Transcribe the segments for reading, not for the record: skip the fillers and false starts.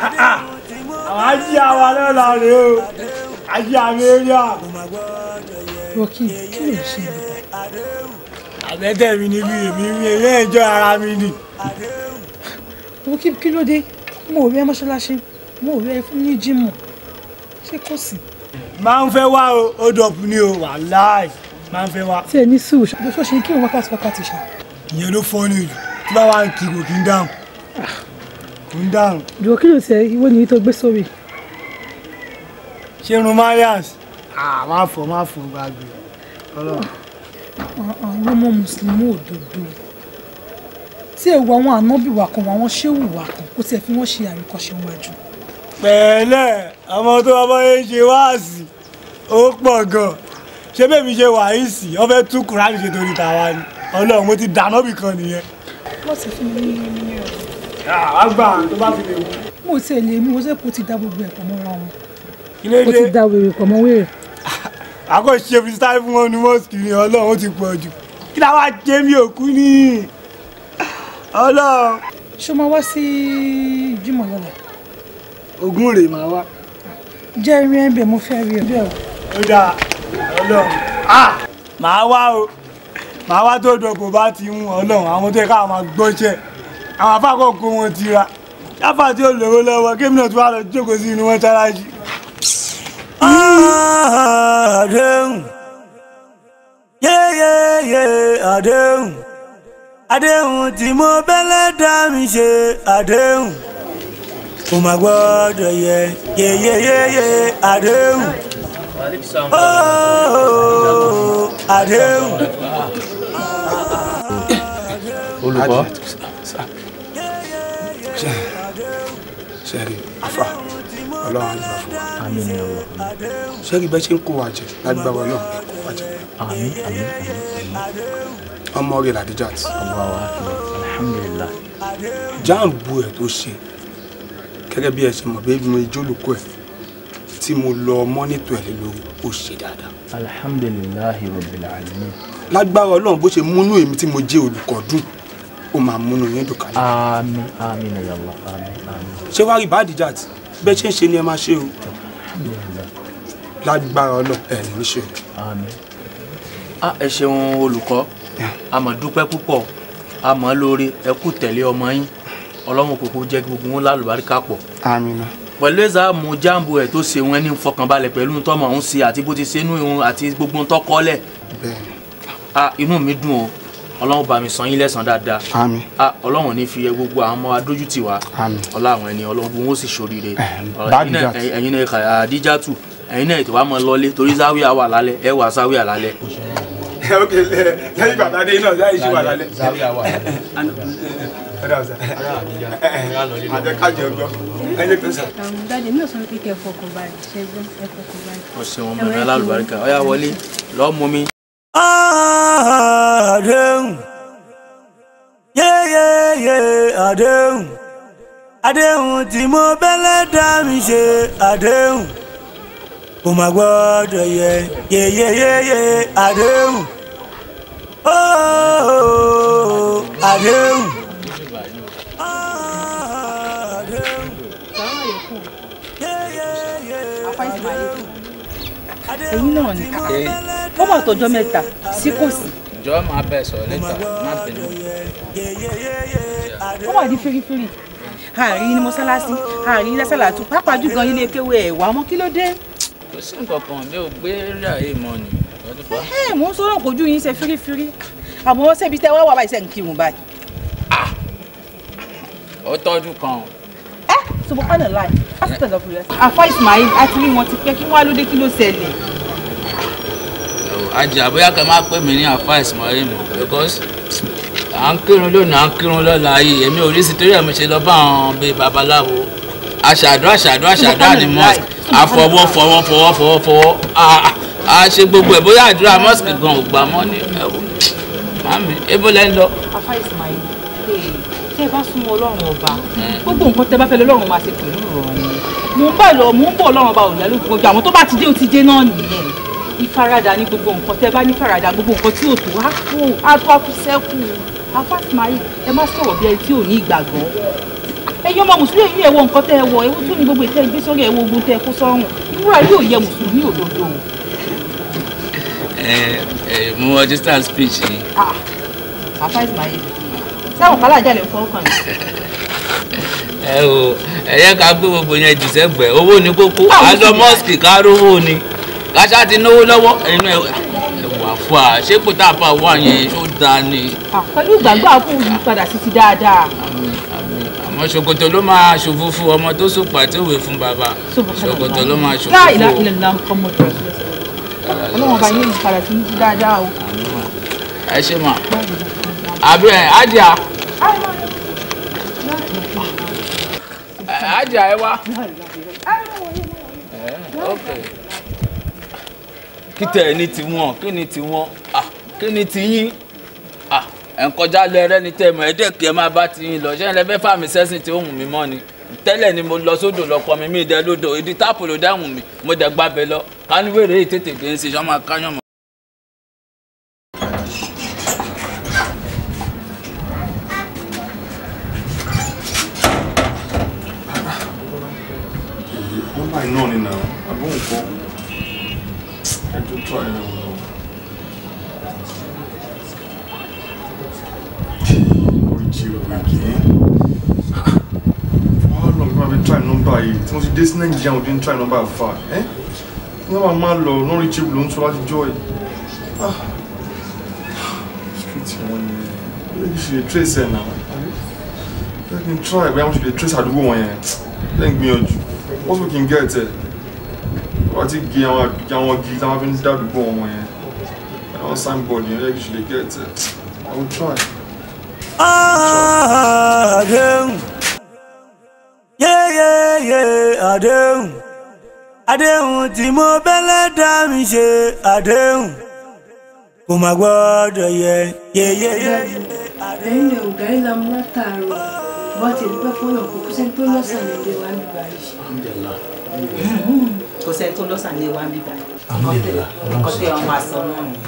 Àwọn ajé àwa lọ́la rè o, ajé Amẹ́ríà. Rọ́kì, kí ló ń ṣe nípa? Àbẹ́tẹ̀ mi níbi èmi mi èmi ẹ̀jọ́ ara mi ni. Rọ́kì, kí ló dé? Mo ò rí ẹ mọ́ṣáláṣí, mo ò rí ẹ fún ní jímọ̀. Ṣé kò sí? Máa ń fẹ́ wá o, ó dọ̀pù ni o, wàláì, máa ń fẹ́ wá. Tí ẹ ní sùúrù, ṣó ṣe kí òun wákàtí wákàtí ṣá? Ìyẹn ló fọ́ ní ìlú, tí bá wà ń kí kò kí ń dáhùn. Kò ń dáhùn. Jọ̀wọ́ kí ló tẹ ìwé ni tó gbé sórí? Ṣé irun Marias? Má fọ má fọ gbàgbé. Ọlọ́run. Àwọn ọmọ Mùsùlùmí òdodo. Tí èèwọ̀ àwọn ànábì wa kan, àwọn ṣéwù wa kan, kó tiẹ̀ fi wọ́n ṣe àríkọ́ṣe wájú. Pẹ̀lẹ́, ọmọ tó ọmọ yẹn ṣe wáàsì, ó pọ̀ gan. Ṣé bẹ́ẹ̀ mi ṣe wà yìí sí? Wọ́n fẹ́ tún Kùránì ṣe torí tàwa ni. Ọlọ́run, mo ti dáná bì kan nìyẹn. Wọ́n ti fún mi ní mílíọ̀nù. Àgbà tó bá fi lè wú. Mo ti lè mú ọsẹ kó ti dá gbogbo ẹ̀ pọ̀ mọ́ra wọn. Kí ló dé? Ó ti dá wèrè pọ̀ mọ́ wèrè. Àkọ́ ṣe freestyle fún wọn ní mọ́sìkì ni Ọlọ́run ó ti pọ̀ jù. Kí la wá jẹ́ mi òkú ní? Ọlọ́run. Ṣé o máa wá sí Jímọ̀ lọ́la? Ogún rè máa wá. Jẹ́ irin ẹ̀ ń bẹ̀ mo fẹ́ rí ẹ bẹ́ẹ̀ o. Ó dáa, Ọlọ́run. Màá wá o. Màá wá tó dọ̀pọ̀ bá ti ń Ọlọ́run àwọn tó yẹ káwọn máa gbọ́ṣẹ́. Àwọn afáàkọ́ kó wọn tira. Yáfà tí ó lówó lọ́wọ́ kémi náà tún wá lọ jókòó sí inú mọ́ṣáláṣí. Àdéhùn, yéyéyé àdéhùn, àdéhùn tí mo bẹ́lẹ̀ dá mi ṣe àdéhùn, kò má gbọ́dọ̀ yẹ yéyéyé àdéhùn, ooo àdéhùn. Olùkọ́. Ṣẹ́rí, afa, Ọlọ́run á gbà fún wa. Àmín ya Allah. Ṣẹ́rí bẹ́ẹ̀ ṣe ń kó wa jẹ lágbára Ọlọ́run ẹ̀ kó wa jẹ. Àmín àmín àmín. Ọmọ rẹ̀ Làdíjàt. Allahu akbar, alhamdulillah. Jáàmù ẹ̀ tó ṣe gẹ́gẹ́ bí ẹ ṣe mọ̀ bí mo jólùkọ́ ẹ̀ tí mo lọ mọ́nítọ̀ ẹ̀ lórí ó ṣe dáadáa. Alhamdulillahi rabbil alamin. Lágbára Ọlọ́run bó ṣe múnú èmi tí mo jẹ́ olùkọ́ dùn ó máa múnú yín dùn kálẹ̀. Àmín àmín ya Allah, àmín àmín. Ṣé wàá rí Bàdíjàt bẹ́ẹ̀ ṣe ń ṣe ni ẹ máa ṣe o. Lágbára Ọlọ́run ẹ̀ ní ṣe o. Àmín. Ẹ ṣeun olùkọ́, a mọ̀ dúpẹ́ púpọ̀, a mọ̀ lóore, ẹ kú tẹ̀lé ọmọ yín, Ọlọ́run kò kó jẹ́ kí gbogbo wọn lálùbáríkà pọ̀. Àmín. Pẹ̀lú ẹ̀sàmù jáàmù ẹ̀ tó ṣe wọn ní fọkànbalẹ̀ pẹ̀lú tọ́mọ̀ ń ṣe àti bó ti ṣe inú ìhun àti gbogbo ń tọ́kọ́lẹ̀. Bẹ́ẹ̀ni. Inú mi dùn o, Ọlọ́run bá mi san yín lẹ́san dáadáa. Àmín. Ọlọ́run ní fi gbogbo àwọn ọmọ adójútì wa. Àmín. Ọlá àwọn ẹni Ọlọ́run gbogbo wọn ó sì ṣoríire. Bàdíjàt. Ẹ̀yin náà Àdíjàtù, ẹ̀yin náà ètò wa mọ lọlé torí záwíà wà lálẹ́, ẹ wà záwíà lálẹ́. Ok, lẹ́yìn bàtà dé iná záwíà ṣì wà lálẹ́. Záwíà wà lálẹ́. Àjẹkájẹ ọgbọ́n. Ẹni tó sà. Dáàdì mi ò sọ pé kẹ́ ẹ fọkàn balẹ̀, ṣe gbọ́, ẹ fọkàn balẹ̀. Ó ṣeun ọmọ mi alálùbáríkà, ó yá wọlé, lọ́ọ́ mú mi. Àdéhùn, yéyéyé àdéhùn, àdéhùn tí mo bẹ́lẹ̀ dá mi ṣe àdéhùn, kò má gbọ́dọ̀ yẹ yéyéyé àdéhùn, ooo àdéhùn. Ẹ̀yin náà ni ó mà tọjọ́ mẹ́ta sí kò sí. Jọ̀ọ́ máa bẹ sọ̀rọ̀ lẹ́tà, má bínú. Ó wà ní fírífírí, àárín ní mọ́sálásí, àárín ní lásàlátù, pàápàá jù gan ilé kéwé ẹ̀wà ọmọ kí ló dé. Kò sí nǹkan kan, mi ò gbé rí àyè mọ́ ni. Mò ń sọ̀rọ̀ kojú yín ṣe fírífírí, àmọ́ ṣebí tẹ́ wá wà báyìí ṣe ń kírun báyìí. Ó tọ́jú kan. Subhanallah, astaghfirullah. Àfá Ismail àti rí wọn ti pẹ́ kí wọ́n á lóde kí ló ṣẹlẹ̀. Àjà bóyá kẹ́ máa pè mí ní Àfá Ismail mọ̀ because à ń kírun lónìí à ń kírun lọ́la yìí èmi ò rí sí torí ẹ̀ mo ṣe lọ bá àwọn bíi babaláwo. Àṣàdúrà àṣàdúrà àṣàdúrà ní mosque àfọwọ́ fọwọ́ fọwọ́ fọwọ́ fọwọ́ a ṣe gbogbo ẹ̀ bóyá àdúrà mosque gan ò gbà mọ́ ní ẹ̀wọ̀ màmí ebo lẹ́ ń lọ. Àfá Ismail tẹ́ ẹ bá súnmọ́ Ọlọ́run ọba gbogbo nǹkan tẹ́ bá fẹ́ lọ́lọ́run máa ṣe pẹ̀lú ìrọ̀rùn. Mò ń bọ̀ lọ mò ń bọ̀ Ọlọ́run ọba òyà ló gbogbo àwọn tó bá ti dé ó ti dé náà nìyẹn. Ìfaradà ní gbogbo nǹkan tẹ́ bá ní faradà gbogbo nǹkan tí ò tó á kú á tó á kú sẹ́kù. Àfá Ismail ẹ má sọ̀rọ̀ bí ẹni tí ò ní ìgbàgbọ́. Ẹ̀yin ọmọ mùsùlùmí yìí ẹ wo nǹkan tẹ́ ẹ wọ, ewu tún ní gbogbo ìtẹ́ gbé sórí ẹ wo ogun tẹ́ ẹ kó sọ́rùn. Ìmúra yóò yẹ mùsùlùmí òdodo. Ẹ ẹ mo understand speech yìí. Àfa Ismail, sáwọn kálá àjálẹ̀ ń fọwọ́ kàn yín. Ẹ o, ẹ yẹ ká gbé gbogbo yẹn jù sẹ́gbẹ̀ẹ́, owó ni kókó, àlọ́ mọ́sìkì ká rówó ni, káṣá ti náwó lọ́wọ́, ẹnu ẹ wà fún wa, ṣé kò tá a fà wá yẹn ṣó dáa ni. Pẹ̀lú ìgbàgbọ́ àkókò yìí padà sí ti dáadáa. Àmọ́ ṣòkòtò ló máa ṣòfò fún ọmọ tó sòpà tí òwe fún bàbá, ṣòkòtò ló máa ṣòfò fún. Ọlọ́run ọba yóò padà sí ti dáadáa o. Ẹ ṣe mà, àbí ẹ ájà. Ájà ẹ wá. Kí tẹ̀ ní tiwọn, kí ni tiwọn, kí ni tiyín? Ẹ̀ ń kọjá lọ ẹrẹ́ ní tẹ́ mọ̀ ẹ́ dẹ̀ kí ẹ máa bá tiyín lọ. Ṣé ẹ lẹ fẹ́ fà mí sẹ́sìn tí ó wù mí mọ́ ni? Tẹ́lẹ̀ ni mo lọ sódò lọ pọn mi, mi dẹ lódò, ìdí táàpù ló dáhùn mi, mo dẹ̀ gbábẹ lọ. Káníwèrè yìí tètè dé ń ṣe, ṣọ́ máa káyàn mọ́. Nọ́mbà iná ni nà, àbọ̀ nǹkan. Ẹ tún try ẹ wò. Oríṣi again. For how long have I been trying number yìí? Tí mo ti dé sí Nàìjíríà, mo ti ń try number far. Nọ́mbà máa lọ, non reachable ló ń sọ láti joy. Street wọn ni. You should trace ẹ̀ náà. Let me try, bóyá mo ṣe lè trace àdúgbò wọn yẹn. Lẹ́yìn gbìyànjú. What we can get ẹ̀. Wọ́n ti gé àwọn igi tí wọ́n fi ń dádúgbò wọn yẹn. Àwọn signboard yẹn, you should get it. I will try. Àdéhùn, yéyéyé àdéhùn, àdéhùn tí mo bẹ́lẹ̀ dá mi ṣe àdéhùn, kò má gbọ́dọ̀ yẹ yéyéyé. Ẹ̀yin lè ọ̀gá ìlà mú látàárọ̀, bá ti dúpẹ́ fọ́nà kò kú sẹ́ni tó lọ́sàn-án lè wá nígbà yìí. Kò sẹ́ni tó lọ́sàn-án lè wá nígbà yìí. Nǹkan tẹ́ ọ máa sọ náà ni.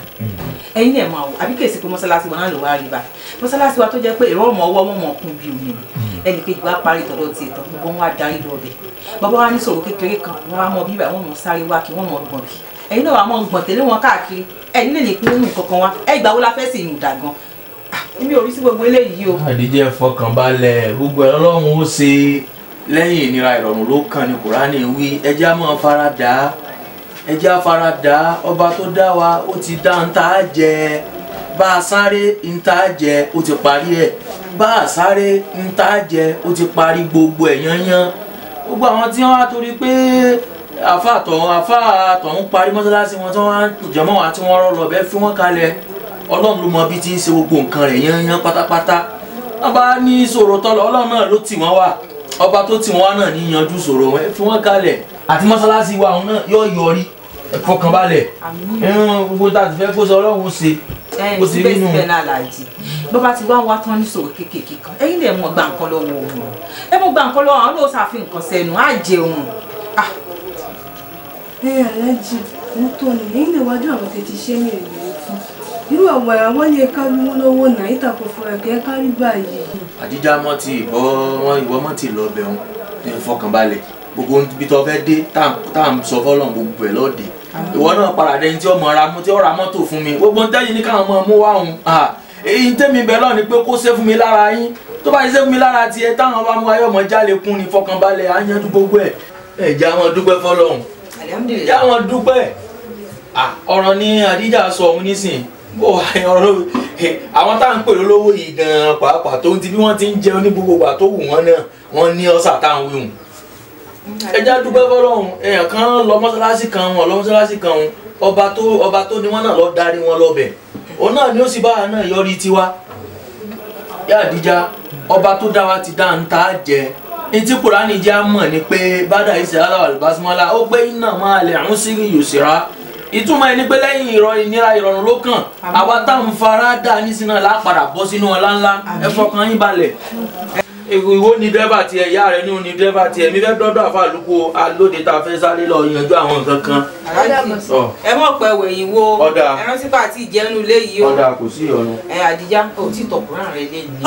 Ẹ̀yin náà máa wò, àbí kèsì pé mọ́sálásí wa náà ló wá rí bá. Mọ́sálásí wa tó jẹ́ pé èrò ọmọ ọwọ́ wọn mọ̀ kún bí omi ni. Ẹnì kejì wa parí tọ̀dọ̀ tiẹ̀ tán, gbogbo wọn wá darí lọ bẹ̀. Bàbá wa ní sọ̀rọ̀ kékeré kan, wọ́n á mọ bíbà, wọ́n mọ̀ sáré wá kí wọ́n mọ̀ gbọ̀n kí. Ẹ̀yin náà wà mọ̀ gbọ̀n tẹ̀lé wọn káàkiri. Ẹ̀yin lè lè pín nǹkan kan wá. Ẹ ìgbà wo la fẹ́ sì yùn dà gan? Èmi ò rí sí gbogbo eléyìí o. Àdìjẹ́ fọkànbalẹ̀, gbogbo ẹ̀ Ọlọ́run ó ṣe lẹ́yìn ìnira ìrọ̀rùn ló kàn ní Kùránì wí. Ẹ jẹ́ á máa faradà, ẹ jẹ́ á faradà, ọba tó dá wa ó ti dá ń tá a jẹ, bá a sáré ń tá a jẹ ó ti parí ẹ̀, bá a sáré ń tá a jẹ ó ti parí gbogbo ẹ̀ yányán. Gbogbo àwọn tí wọ́n á torí pé àfa àtọ̀hún parí mọ́sálásí wọn tí wọ́n á jọmọ́ wa tí wọ́n rọ́ lọ bẹ́ẹ̀ fi wọ́n kalẹ̀. Ọlọ́run ló mọ bí ti ń ṣe gbogbo nǹkan rẹ̀ yányán pátápátá. Wọ́n bá ní ìṣòro tọ́lọ̀, Ọlọ́run náà ló tì wọ́n wá, ọba tó tì wọ́n wá náà ní yanjú ìṣòro wọn, ẹ fi wọ́n kalẹ̀. Àti mọ́sálásí wa òun náà yóò yọrí, ẹ fọkànbalẹ̀. Gbogbo tá a ti fẹ́ kó sọ Ọlọ́run ṣe. Ó ti rí nù. Síbẹ̀síbẹ̀ náà làjì bó bá ti wá wá tán níṣòro kéékèèké kan, ẹ̀yin lè mọ̀ gba nǹkan lọ́wọ́ òun, ẹ mọ̀ gba nǹkan lọ́wọ́ àwọn náà ṣàfihàn nǹkan sẹ́nu, á jẹun. Ẹ aláàjì, òótọ́ ni ẹ̀yin lè wájú àwọn tètè ṣe ní ìlú fún irú àwọn àwọn lè kárí wọn lọ́wọ́ náà ìtàkùn fúnra kẹ́ kárí báyìí. Àdíjà mọ́ ti ìbọn wọn ìwọ mọ́ ti lọ bẹ̀ wọn, ẹ fọkànbalẹ̀. Gbogbo ibi tó fẹ́ dé tá à ń sọ fọ́lọ́run gbogbo ẹ̀ lọ́ọ̀dẹ̀. Ìwọ náà padà dẹni tí ó mọ ra tí ó ra mọ́tò fún mi. Gbogbo ń tẹ́yìn ní káwọn ọmọ mú wá òun. Èyí tẹ́mi bẹ̀ lọ́ọ̀ ni pé kó ṣe fún mi lára yín. Tó bá ṣe fún mi lára tiẹ̀ táwọn bá mú ayé ọmọ jálè kún ni fọkànbalẹ̀ á yanjú gbogbo ẹ̀. Ẹ jẹ́ àwọn dúpẹ́ fọ́lọ́run. Jẹ́ àwọn dúpẹ́. Ọ̀rọ̀ ni Àdíjà sọ òun nísìn. Ọ̀rọ̀ àwọn tá à ń pè lólówó yìí gan-an pàápàá tó ń ti bí wọ́n ti ń jẹun ní gbogbo ìgbà tó wù wọ́n náà wọ́n ní ọ̀sà táwọn wíwùn. Ẹ jẹ́ dúpẹ́ fọ́lọ́run. Èèyàn kan lọ mọ́sálásí kan wọn lọ mọ́sálásí kan wọn, ọba tó ní wọ́n náà lọ darí wọn lọ́bẹ̀. Òun náà ni ó sì báwa náà yọrí tiwa. Yá Àdíjà, ọba tó dá wa ti dá ń ta jẹ. Ní tí Kùránì jẹ́ á mọ̀ ni pé bádà ìṣẹ̀ aláwọ̀ àlùbásímọ́lá ó pé iná máa lè àrùn sí yòsìrá. Ìtumọ̀ ẹni pé lẹ́yìn ìnira ìrọ̀rùn ló kàn. Àwa táwọn fara dà nísìnyí náà lápadà bọ́ sínú ọlá ńlá. Ẹ fọkàn yín balẹ̀. Ìwọ ni dírẹ́bà tiẹ̀, ìyá rẹ̀ ní òní dírẹ́bà tiẹ̀. Mi fẹ́ dọ́dọ̀ àfa àlùkò alóde tá a fẹ́ sáré lọ yanjú àwọn nǹkan kan. Ẹ mọ̀ pé wẹ̀yìn wo ẹ rántí bá àti ìjẹun ilé yìí o. Ọ̀dà kò sí ìyọnu. Ẹ Àdíjà, ò tí tọkùnrin rẹ lé ní.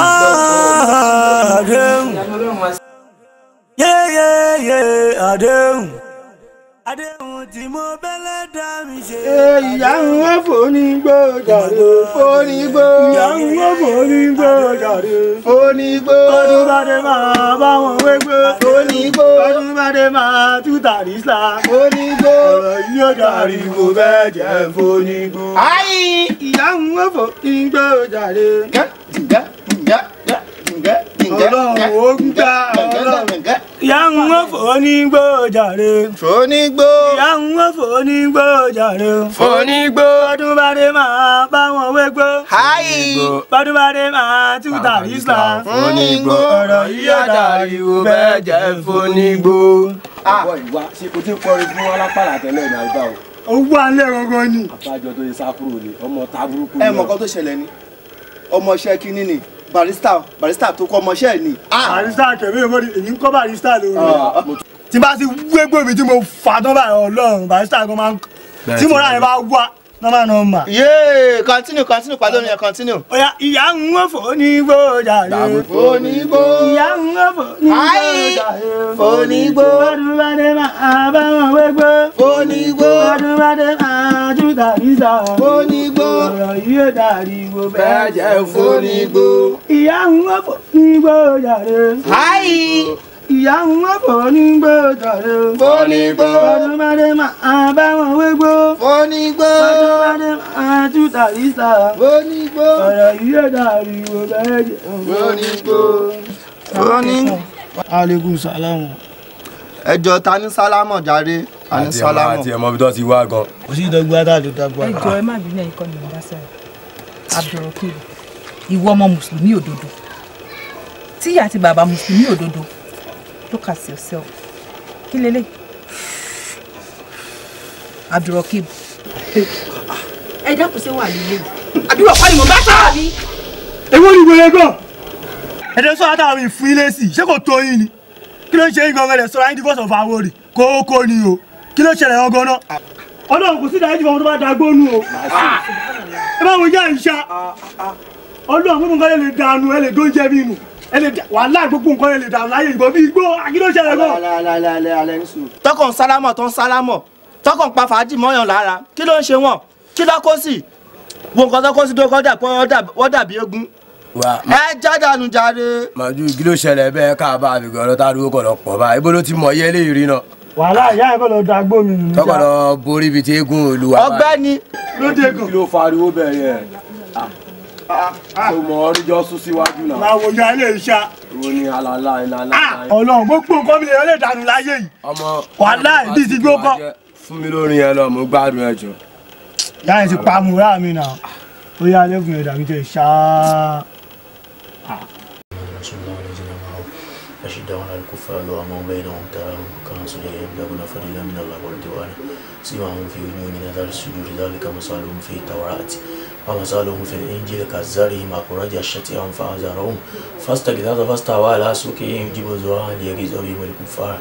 Àdéhùn. Yéyéyé àdéhùn. Àdéhùn tí mo bẹ́lẹ̀ dá mi ṣe. Ìyá ń wọ́n fònígbó jàre. Fònígbó. Ìyá ń wọ́n fònígbó jàre. Fònígbó. Ọdún bá dé máa bá wọn wégbó. Fònígbó. Ọdún bá dé máa tú tàrí sá. Fònígbó. Ọ̀rọ̀ yóò dàrí mo bẹ́ẹ̀ jẹ́ fònígbó. Ayi. Ìyá ń wọ́n fònígbó jàre. Gẹ́ gẹ́ gẹ́ gẹ́ Ọlọ́run ó gbà Ọlọ́run. Ìyá ń wọ́n fònígbó jàre. Fònígbó. Ìyá ń wọ́n fònígbó jàre. Fònígbó. Ọdún bá dé máa bá wọn wégbó. Ayi. Bọ́dún bá dé máa tú tàrí sá. Fònígbó. Ọ̀rọ̀ yìí ó dàrí mo bẹ́ẹ̀ jẹ́ fònígbó. Àbọ̀ ìwà ṣe kò tí ń kọrin fún alápàlà tẹ́lẹ̀ ní àgbà o. Ó wà nílẹ̀ gangan ni. Àbájọ tó yẹ sá kúrò ní ọmọ tábúrúkú. Ẹ mọ̀ nǹkan tó ṣẹlẹ̀ ni ọmọọṣẹ́ kínní ni barista tó kọ́ ọmọọṣẹ́ ni. Barista kẹ̀mí ìmọ̀rí èyí ń kọ́ barista lórí. Tí bá ti wégbó mi tí mo fà tán báyìí Ọlọ́run barista gan máa ń tí mo ráyè bá wá nọ́mà nọ́mà. Yéé continue continue pàdé orin yẹn continue. Oya ìyá ń wọ́n fònígbó jàre. Fònígbó. Ìyá ń wọ́n fònígbó jàre. Fònígbó. Ọdún bá dé máa bá wọn wégbó. Fònígbó. Ọdún bá dé máa tú tàbí sá. Fònígbó. Ọ̀rọ̀ yìí ó dàrí wo bẹ́ẹ̀ jẹ́ fònígbó. Ìyá ń wọ́n fònígbó jàre. Ayi. Ìyá ń wọ́n fònígbó jàre. Fònígbó. Ọdún bá dé máa bá wọn wégbó. Fònígbó. Ọdún bá dé máa tú tàbí sá. Fònígbó. Ọ̀rọ̀ yìí ó dàrí wo bẹ́ẹ̀ jẹ́ fònígbó. Fònígbó. Aleykum salaam. Ẹjọ́ ta ní sálámọ̀ jàre. Ta ní sálámọ̀. Àti ẹ̀mọ́ bí tó ti wá gan. Kò sí ìdọ́gba tá a lè dọ́gba. Ẹ jọ̀ọ́ ẹ má bínú ẹ̀yin kọ́ ni mo bá sọ̀rọ̀. Abdulrokib, ìwọ ọmọ mùsùlùmí òdodo. Tíyà àti bàbá mùsùlùmí òdodo. Look at yourself. Kí lélẹ̀? Abdulrokib. Ẹ dákun ṣé wà nílé yìí. Àdúrà kọ́ ni mo bá sọ̀rọ̀ mi. Èwo ni wèrè gan? Ẹ̀dẹ̀ sọ́ra táwọn mi fún ilé sí, ṣé kò tó yín ni? Kí ló ń ṣe yín gangan ẹ̀dẹ̀ sọ́ra yín di voice of Awori? Kókó ni o. Kí ló ṣẹlẹ̀ gangan náà? Ọlọ́run kò sí ìdájí fún ọmọ tó bá dagbó nù o. Ẹ bá wo yá ìṣá. Ọlọ́run gbogbo nǹkan lè dànù, ẹ lè dóúnjẹ bí nù. Ẹ lè wàhálà gbogbo nǹkan lè dànù láyé ìbọn bí igbó. Kí ló ṣẹlẹ̀ gan? Tọkàn sálámọ̀ tó ń sálámọ̀ tọkàn pa fàájì mọ́yàn lára kí ló ń ṣe wọ́n kí ló kó sí wo nǹkan tó kó sí tó kọ́ wọ́n dàbí eégún. Ẹ jádànù jàre. Màjú kí ló ṣẹlẹ̀ bẹ́ẹ̀ ká bá àbígbọ́n lọ tá a dúró kọ̀ lọ pọ̀ báyìí ibo ló ti mọ̀ yẹ́ lè rí náà. Wàhálà ìyá ẹ̀ kọ́ lọ dagbó mi nù. Tọkọ̀ lọ borí ibi tí eégún olúwa. Ọ̀gbẹ́ni. Lóde gan. Kí ló fariwo bẹ̀rẹ̀ ẹ̀? Tó mọ oríjọ́ sún síwájú náà. Máa wo ya ilé iṣẹ́. Wo ni alala ìlàlá. Ọlọ́run gbogbo nǹkan mi lè dànù láyé yìí. Ọmọ wàhálà ìdí ti gbó kọ́. Fún mi lórí yẹn lọ, mo gbádùn ẹ jọ. Ìyá yẹn ti pa mùrá mi náà. Ó yá lẹ́gùn ẹ̀dà mi tẹ̀ ṣáá. أشداء على الكفار وما بينهم تراهم كانوا يبلغون فضلا من الله ورضوانه سيماهم في وجوههم من أثر السجود ذلك مثلهم في التوراة ومثلهم في الإنجيل كزرع أخرج شطأه فآزره فاستغلظ فاستوى على سوقه يعجب الزراع ليغيظ بهم الكفار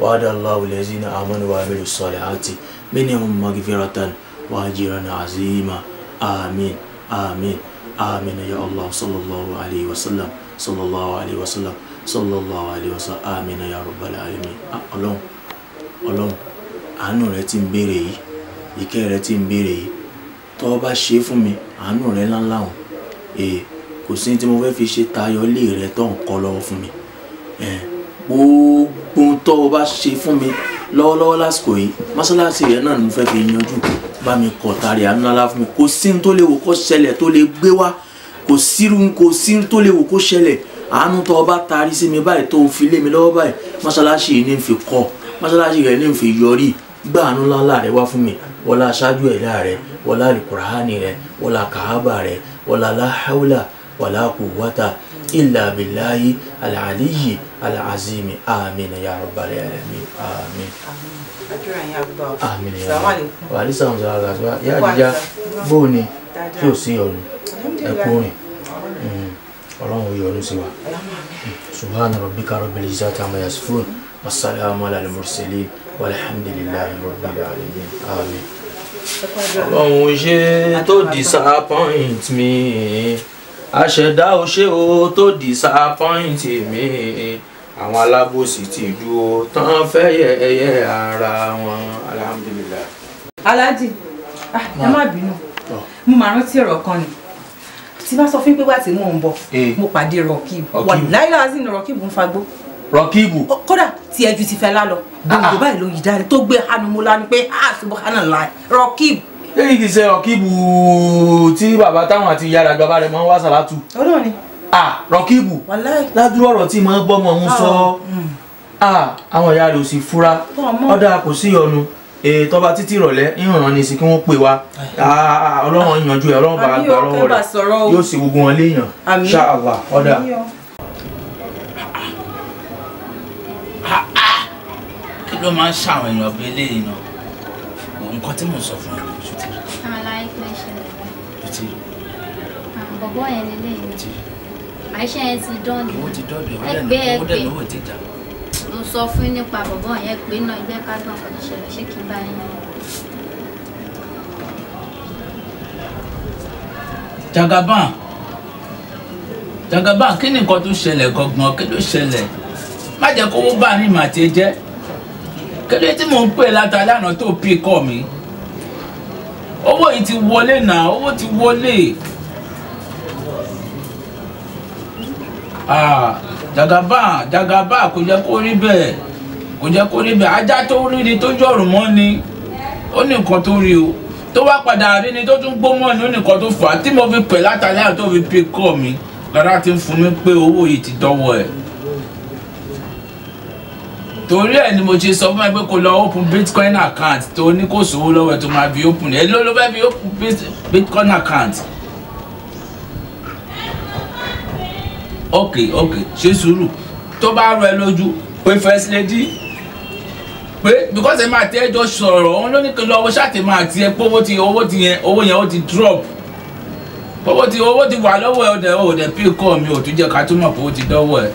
وعد الله الذين آمنوا وعملوا الصالحات منهم مغفرة وأجرا عظيما آمين آمين آمين يا الله صلى الله عليه وسلم صلى الله عليه وسلم sallallahu alayhi wa sallam amina ya rabbal alamin. Ọlọ́run Ọlọ́run àánú rẹ tí ń béèrè yìí ìkẹ́ rẹ tí ń béèrè yìí tó o bá ṣe fún mi àánú rẹ ńláńlá hàn ee kò sí tí mo fẹ́ fi ṣe tayọ ilé rẹ tó ń kọ́ lọ́wọ́ fún mi gbogbo tó o bá ṣe fún mi lọ́wọ́lọ́wọ́ lásìkò yìí mọ́sálásí rẹ náà ni mo fẹ́ fi yanjú bá mi kọ̀ tari àánú ńláńlá fún mi kò sí tó lè wò kó ṣẹlẹ̀ tó lè gbé wá kò sí tó lè wò kó ṣẹlẹ̀ àánú tó o bá taari sí mi báyìí tó o fi lé mi lọ́wọ́ báyìí mọ́ṣáláṣí yìí ní fi kọ́ mọ́ṣáláṣí rẹ̀ ní fi yọrí gbà àánú ńláńlá rẹ̀ wá fún mi wọlá aṣáájú ẹ̀dá rẹ̀ wọlá alukurahani rẹ̀ wọlá kahaba rẹ̀ wọlá láhàúlà wọlá kùwátà ilà bìláyì alàlíyì alàzimi àmín ya rabbal alamin àmín. àmín ya rabbal wàhálì sàmùsà àgàsọ yá àdìjá bóò ni tí ò sí ọ̀nù ẹ̀kúrin Ọlọ́run yọ́nú sí wa. Subhana rabbika rabbil izzati amma yasifun wassalamu ala al-mursalin walhamdulillahi rabbil alamin. Àmín. Ọlọ́run ṣe tó disappoint mi, àṣẹ̀dá ò ṣe o tó disappoint mi, Àwọn alábòsí ti dúró tán fẹ́ yẹ ẹyẹ ara wọn. Alhamdulillah. Alhaji, ẹ má bínú, mo máa rántí ọ̀rọ̀ kan ni tí bá sọ fún pé wá tí mò ń bọ̀ mo pàdé Rọ̀kìbù. Wàláhí làásì ni Rọ̀kìbù ń fagbó. Rọ̀kìbù. Kódà tí ẹjú ti fẹ́ lálọ gbòǹgbò báyìí ló yí dáre tó gbé hanu mo lánàá pé ah subhanallah Rọ̀kìbù. Èyí kì í ṣe Rọ̀kìbù tí bàbá táwọn àti ìyá rẹ̀ bàbá rẹ̀ máa ń wá sàlátù. Ọlọ́run ni. Ah Rọ̀kìbù. Wàláhí. Ládùúrò ọ̀rọ̀ tí màá bọ́ mọ̀ ń sọ. Ah àwọn ìyá rẹ̀ ò sì fura. Ọ̀dà kò sí ọ̀nu. Tọ́ba títí ìrọ̀lẹ́ ìrànràn ni sí kí wọ́n pè wá. Ọlọ́run yanjú ẹ̀, Ọlọ́run bá gbà lọ́wọ́ rẹ̀, yóò ṣe gbogbo wọn léèyàn. Inshallah ọ̀dà. Kí ló máa ń ṣàwọn èèyàn bí eléyìí náà? Nǹkan tí mò ń sọ fún ẹ ṣùtì. Aláì pé ṣẹlẹ̀ báyìí. Bọ̀bọ̀ yẹn lélẹ́yìn. Àìṣe yẹn ti dán ni. Owó ti dọ́dọ̀ ẹ̀, owó dẹ̀ lówó ti jà. Mo sọ fún yín nípa bọ̀bọ̀ yẹn pé náà ẹgbẹ́ ká gbọ́n kò ṣẹlẹ̀, ṣé kí n bá yín. Jagaban, Jagaban, kí ni nǹkan tó ṣẹlẹ̀ gangan? Kí ló ṣẹlẹ̀? Má jẹ́ kówó bá ní màá ti jẹ́. Kí ló tí mò ń pè látàlẹ́ àná tó pì kọ́ mi? Owó yìí ti wọlé náà, owó ti wọlé. Ah, Jagaban, Jagaban, kò jẹ́ kó rí bẹ́ẹ̀, kò jẹ́ kó rí bẹ́ẹ̀. Ajá tó rí ni tó jọ̀rùn mọ́ ni, ó ní nǹkan tó rí o. Tó wá padà rí ni tó tún gbó mọ́ ni, ó ní nǹkan tó fà á. Tí mo fi pè látàlẹ́ àná tó fi pè kọ́ mi, lára ti ń fún mi pé owó yìí ti dọ́wọ́ ẹ̀. Torí ẹ̀ ni mo ṣe sọ fún ẹ pé kó lọ open bitcoin account tó ní kò sówó lọ́wọ́ ẹ̀ tó máa fi open ẹ̀. Ló fẹ́ fi open bitcoin account. Ok ok, ṣe sùúrù. Tó bá rọ ẹ lójú pé first lady pé because ẹ máa tẹ ẹjọ́ sọ̀rọ̀, òun ló ní kí n lọ owó ṣáàtì máa tiẹ̀ pé owó ti yẹn, owó yẹn ó ti drop, owó ti wà lọ́wọ́ ẹ. Ọ̀dẹ̀ ọ̀dẹ̀ pí kọ́ mi ò tún jẹ́ ká túmọ̀ pé ó ti dọ́wọ́ ẹ.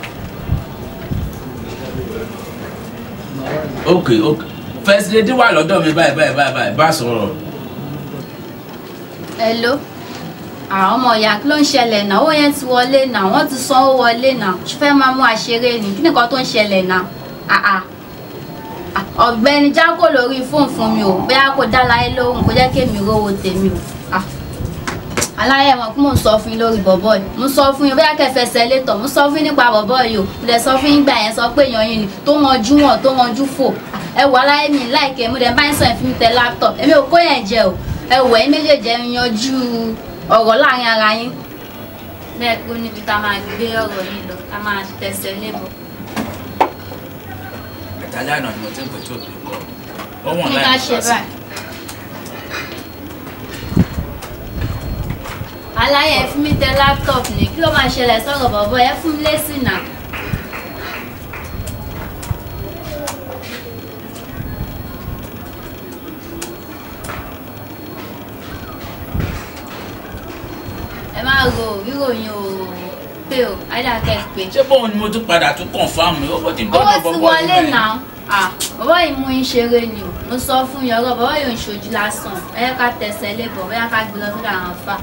Ok ok, first lady wà lọ́dọ̀ mi báyìí báyìí báyìí báyìí, bá sọ̀rọ̀. Hello, àwọn ọmọ ìyá, kí ló ń ṣẹlẹ̀ náà? Owó yẹn ti wọlé náà, wọ́n ti sanwó wọlé náà. Ṣe fẹ́ máa mú àṣeré ni? Kí nìkan tó ń ṣẹlẹ̀ náà? Ọ̀gbẹ́ni jákò lórí fóònù fún mi o, bóyá kò dá láyé lóhùn, kò jẹ́ kémi rówó tèmi o. Aláyẹ̀ mọ̀ kí mò ń sọ fún yín lórí bọ̀bọ̀ yìí. Mo sọ fún yín bóyá kẹfẹsẹ̀ létọ̀, mo sọ fún yín nípa bọ̀bọ̀ yìí o. Mo dẹ̀ sọ fún yín gbà yẹn, sọ pé èèyàn yín ni tó ranjú wọn, tó ranjú fò. Ẹ wò aláyẹ̀ mi láìkẹ́, mo dẹ̀ bá yín sọ ìfún mi tẹ laptop. Èmi ò kó yẹn jẹ o. Ẹ wò ẹ̀yin méjèèjì ẹ yanjú ọ̀rọ̀ láàrin ara yín. Bẹ́ẹ̀ pé níbi tá a máa gbé ọ̀rọ̀ yìí lọ, tá a máa tẹsẹ̀ lébọ̀. Àtàlẹ́ àná ni mo ti ń pè tí ò pè kọ́. Ó wọ̀n Ní láì ká mú ṣe wá sí. báyìí. Aláyẹ̀ ẹ fún mi tẹ laptop ní, kí ló máa ṣẹlẹ̀ sọ̀rọ̀ bọ̀bọ̀ ẹ fún mi lésì náà. Ẹ má ro ríròyìn o pé o àìdàkẹ́ pé. Ṣé bóun ni mo tún padà tún confirm owó ti Owó dọ́dọ̀ ti bọ̀bọ̀ wọlé yìí. náà. Bọ̀bọ̀ yìí mú yín ṣeré ni o. Mo sọ fún yín ọ̀rọ̀ bọ̀bọ̀ yìí ò ń ṣojú lásán. Ẹ yẹ ká tẹsẹ̀ lébọ̀, bóyá ká gbé lọ sọ́dọ̀ àwọn afá.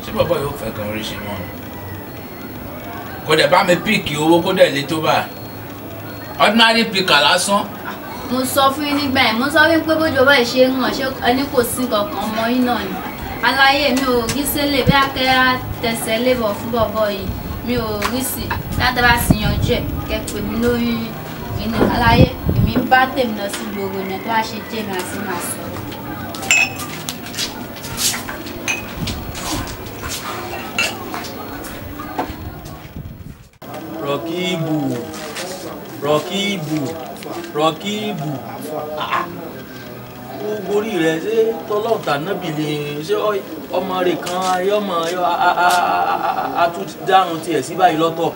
Ṣé bọ̀bọ̀ yóò fẹ́ kan orí ṣe mọ́ ni? Kò dẹ̀ bá mi píìkì owó, kó dẹ̀ lé tó bá. Ordinary picker lásán. Mo sọ fún yín nígbà yẹn, mo sọ fún yín pé bójú bọ̀bọ̀ yìí ṣe ń hàn, ṣé ẹni kò sí kankan ọmọ yín náà ni. Aláyé mi ò rí sílẹ̀ bí akẹ́ á tẹsẹ̀ lébọ̀ fún bọ̀bọ̀ yìí. Mi ò rí sí láti bá sì yanjú ẹ̀ kẹ́ pè mí lórí inú. Aláyé èmi ń bá tèmi lọ sí gbòòrò ní tó wá ṣe jẹ́ mi àti màá sọ̀rọ̀. Rọ̀kìbù, Rọ̀kìbù, Rọ̀kìbù, gbogbo orí rẹ̀ ṣé tọ́lọ́ọ̀tà nábì lè ṣé ọmọ rẹ̀ kan ayé ọmọ atúndárun tiẹ̀ sí báyìí lọ́tọ̀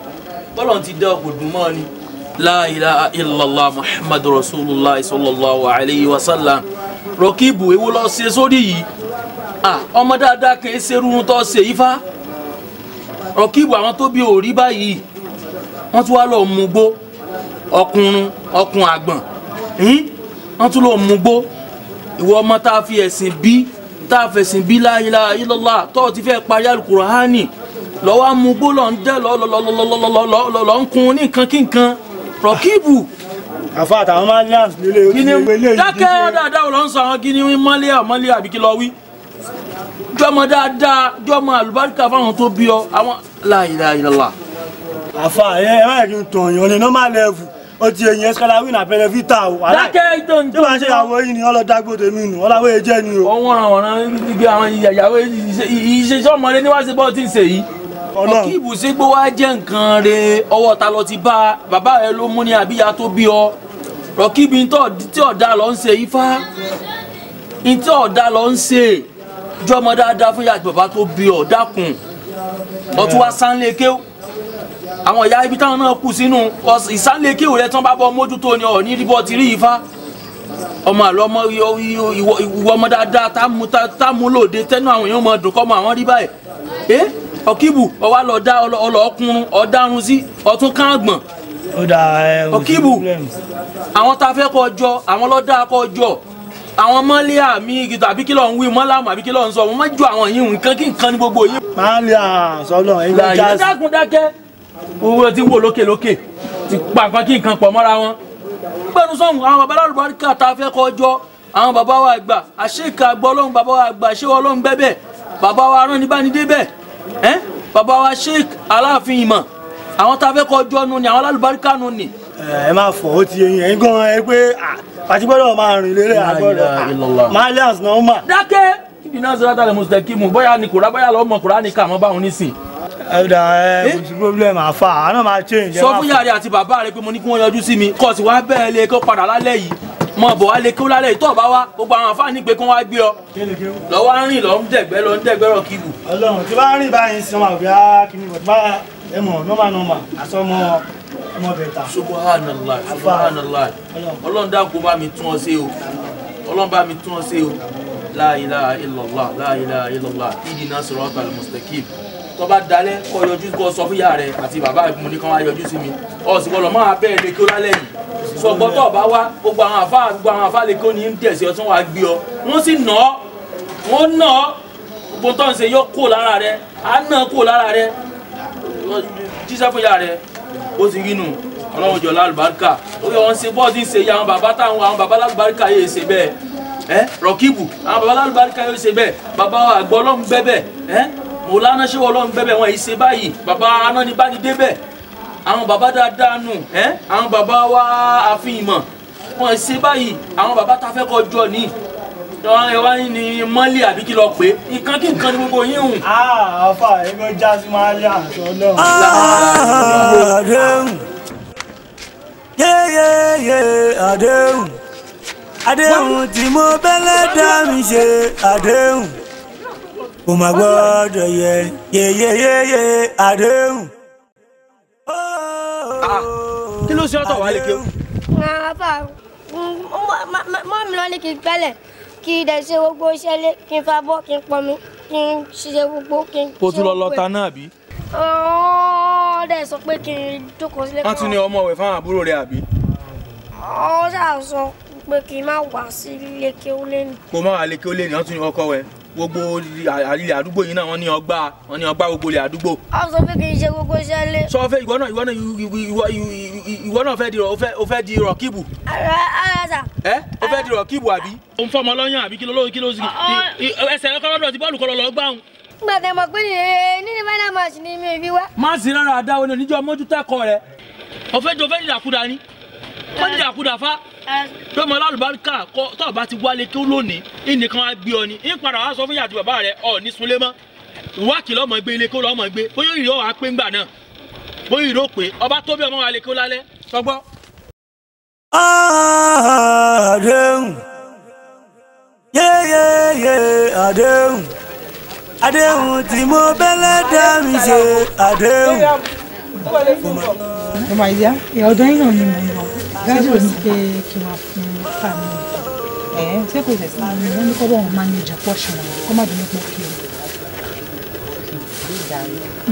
bọ́lọ̀ ti dẹ́ ọkọ̀ dùn mọ́ ni. La ilaha illallah muhammadu rasulullah sallallahu alayhi wa sallam. Rọ̀kìbù, èwo lọ ṣe sórí yìí? Ọmọ dáadáa kì í ṣerú tó ṣe yìí fa. Rọ̀kìbù, àwọn tó bí òrí báyìí wọ́n tún wá lọ mú gbó, ọkùnrin ọkùn àgbọ̀n, wọ́n tún lọ mú gbó. Ìwọ ọmọ tá a fi ẹ̀sìn bí, tá a fẹ̀sìn bí, la ilaha illallah, tó o ti fẹ́ parí alukurahani, Lọ́wọ́ amúgbó lọ ń dẹ́ lọ́ ń kun ní nǹkan kí nǹkan Rọ̀kíbù. Àfa àtàwọn malians nílé ó ti wé lé yìí. Dákẹ́ dáadáa ló ń sọ àwọn gíní mọ́lẹ́à mọ́lẹ́à àbí kí lọ wí. Jọmọ dáadáa jọmọ àlùbáríkà fáwọn tó bí ọ àwọn la ilaha illallah. Àfa ẹ má yẹ kí n tàn yàn ní normal level ó ti eyín ẹsikálá wí nà pẹlẹ fítà o. Dákẹ́ ìtàn tí wàá ṣe ìyàwó yìí ni ọlọ́dàgbò tèmi nù ọláwó yẹn jẹ́ ni o. Ọwọ́n ràn wọ́n rán àwọn ìyàwó ìṣe ọmọdé ní wàá ṣe bọ́ọ̀ tí ń ṣe yìí. Rọ̀kíbù sígbó wá jẹ́ nǹkan re ọwọ́ ta lọ ti bá bàbá rẹ ló mú ní àbíyá tó bí ọ. Rọ̀kíbù tí ọ̀dà lọ ń ṣe ifá tí ọ̀dà lọ ń ṣe jọmọ dáadáa fún ìyá àti bàbá tó bí ọ dákun ọtún wá sánlé kéw àwọn ìyá ibi táwọn náà kù sínú ìsánlé kéw rẹ tán bá bọ mójútó ni ọ ní ríbọ ti rí ifá ọmọ àlọ ọmọ ìwọ ọmọ dáadáa tá mú lòde tẹnu àwọn èèyàn mọ dùn kọ́ mọ àwọn rí báyìí. Rọ̀kíbù ọwá lọ dá ọlọ́ọ̀kùnrin ọ̀darun sí ọtún kángbọ̀n. Rọ̀kíbù àwọn tá a fẹ́ kọ́ jọ àwọn lọ́dá kọ́ jọ àwọn mọ́lẹ́à mi àbí kí ló ń wí mọ́làmù àbí kí ló ń sọ wọ́n má ju àwọn yìí nǹkan kí nǹkan ní gbogbo yìí. Mọ́lẹ́à sọlọ ẹgbẹ́ jásí. Dákun dákẹ́ owó ti wò lókè lókè ti pa nǹkan kí nǹkan pọ̀ mọ́ra wọn. Gbẹ́nu sọ̀hún àwọn baba lálùbáríkà tá a fẹ́ kọ́ jọ àwọn baba wa àgbà àṣekà gbọ́ ọlọ́run baba wa àgbà ṣé ọlọ́run gbẹ́bẹ̀ baba wa arán ní bá ní débẹ̀. Bàbá wa Sheikh Aláàfin ìmọ̀ àwọn tá a fẹ́ kọjú ọnu ni àwọn alálùbáríkà nu ni. Ẹ má fọ ó ti eyín ẹ̀yin gan ẹ pé àti gbọ́dọ̀ máa rìn lérè àgbọ́dọ̀ malians náà mà. Dákẹ́ ibi náà sọ́dọ̀ tàlẹ̀ mùsùlùmí bóyá ni kùrá bóyá lọ́mọ kùrá ni kà mọ́ báwọn nísìn. Ẹ dà ẹ kò sí problem àfa àná máa change. Sọ fún yàrá àti bàbá rẹ pé mo ní kí wọ́n yọjú sí mi kọ́ sì wá bẹ́ẹ̀ lé kó padà lálẹ́ yìí mọ bọ̀ wá lé kí ó lálẹ́ yìí tó bá wá gbogbo àwọn àfáàní pé kí wọ́n wá gbé ọ lọ́wọ́ á rìn lọ ń dẹ̀gbẹ́ lọ ń dẹ̀gbẹ́ Rọ̀kíbù. Ọlọ́run tí bá rìn báyìí sí ọmọ àgbẹ̀ kìíní bọ̀ tí bá ẹ mọ̀ nọ́mà nọ́mà àsọmọ ọmọ bẹ̀ta. Subhanallah subhanallah Ọlọ́run dákun bá mi tún ọ ṣe o Ọlọ́run bá mi tún ọ ṣe o la ilaha illallah la ilaha illallah ihdina siratal mustaqim. Tó bá dalẹ̀ kó yọjú kó sọ fún ìyá rẹ àti bàbá mi ní kán wá yọjú sí mi ọ sì gbọ́dọ̀ máa bẹ́ẹ̀ lé kí ó lálẹ́ yìí sọgbọ́n tó bá wá gbogbo àwọn àfa gbogbo àwọn àfa lè kó ní ń tẹ̀sí ọtún wàá gbé ọ wọ́n sì nà ọ́ wọ́n nà ọ́ gbogbo tó ń ṣe yọ kó lára rẹ á nà kó lára rẹ jíṣẹ́ fún ìyá rẹ ó ti rí nù Ọlọ́run jọ lálùbáríkà ó yẹ wọ́n ṣe bọ́ọ̀sì ń ṣe yẹ àwọn bàbá táwọn àwọn bàbá lálùbáríkà yóò ṣe bẹ́ẹ̀ ẹ́ Rọ̀kíbù àwọn bàbá lálùbáríkà yóò ṣe bẹ́ẹ̀ bàbá àgbọ̀ Ọlọ́run bẹ́ẹ̀ ẹ́ mọ̀lánà ṣé Ọlọ́run bẹ́ẹ̀ wọ́n yìí ṣe báyìí bàbá anánibánidé bẹ́ẹ̀ àwọn bàbá dáadáa nù ẹ́ àwọn bàbá wa àfihàn ìmọ̀ wọ́n ṣe báyìí àwọn bàbá tá a fẹ́ kọjọ ní ẹ wá ní mọ́lì àbí kí lọ pé nǹkan kí nǹkan ní gbogbo yín hùn. Àfa ẹgbẹ́ jásí máa lé àṣọ náà. Àdéhùn yéyéyé àdéhùn àdéhùn tí mo bẹ́lẹ̀ dá mi ṣe àdéhùn kò má gbọ́dọ̀ yẹ yéyéyé àdéhùn. Kí ló ṣe ọ́ tọ̀ wá lè kéwú. Àbá mọ́ mi lọ ní kí n gbẹ́lẹ̀ kí n dẹ̀ ṣe gbogbo iṣẹ́ lé kí n fa bọ́ kí n pọnmi kí n ṣiṣẹ́ gbogbo kí n. Kó tún lọ lọta náà bí. Ó dẹ̀ sọ pé kí n jókòó sílé. Wọ́n tún ní ọmọ ọ̀wẹ̀ fáwọn àbúrò rẹ̀ àbí. Ó ṣáà sọ pé kí n má wá sí ilé kéwú lẹ́nu. Kó má wá lé kéwú lẹ́nu wọ́n tún ní ọkọ wẹ̀ gbogbo ilẹ̀ àdúgbò yìí náà wọ́n ní ọgbà wọ́n ní ọgbà gbogbo ilẹ̀ àdúgbò. Ó sọ pé kí n ṣe gbogbo iṣẹ́ lé. Sọ fẹ́ ìwọ náà ìwọ náà ìwọ náà fẹ́ di o fẹ́ di Rọ̀kíbù. Ara sà. Ẹ o fẹ́ di Rọ̀kíbù àbí. O ń fọmọ lọ́yàn àbí kí ló kí ló ẹsẹ̀ rẹ kọ́ lọ́dọ̀ tí bọ́ọ̀lù kọ́ lọ gbáhùn. Gbàtẹ́ mọ̀ pé nínú final match ni mi fi wá. Má sí rárá àdáwọ̀ ni oníjọ́ mójútó ẹ̀kọ́ rẹ. O fẹ́ dìdàkudà ni. Wọ́n dìdàkudà fa. Lọ́mọ alálùbáríkà tó bá ti wálé kí ó lónìí ìnìkan á gbé ọ ni ń padà wá sọ fún ìyá àti bàbá rẹ ọ ní sunlé mọ́ ìwákì lọ́mọ gbé ilé kó lọ́mọ gbé bóyá ìró wàá pé ńgbà náà bóyá ìró pé ọba tó bí ọmọ wa lè kó lálẹ́ sọgbọ́. Àdéhùn yéyéyé àdéhùn àdéhùn tí mo bẹ́lẹ̀ dá mi ṣe àdéhùn. Ọmọ ìyá ọ̀dọ̀ yín náà ni mò ń lọ. Ṣé kò sí pé kí n máa fún fàmì nìkan? Ṣé kò sí àmì wọn ní kọ́ bọ̀ wọn mánéjà pọ̀ ṣe wọn kọ́ má bínú pọ̀ kí o.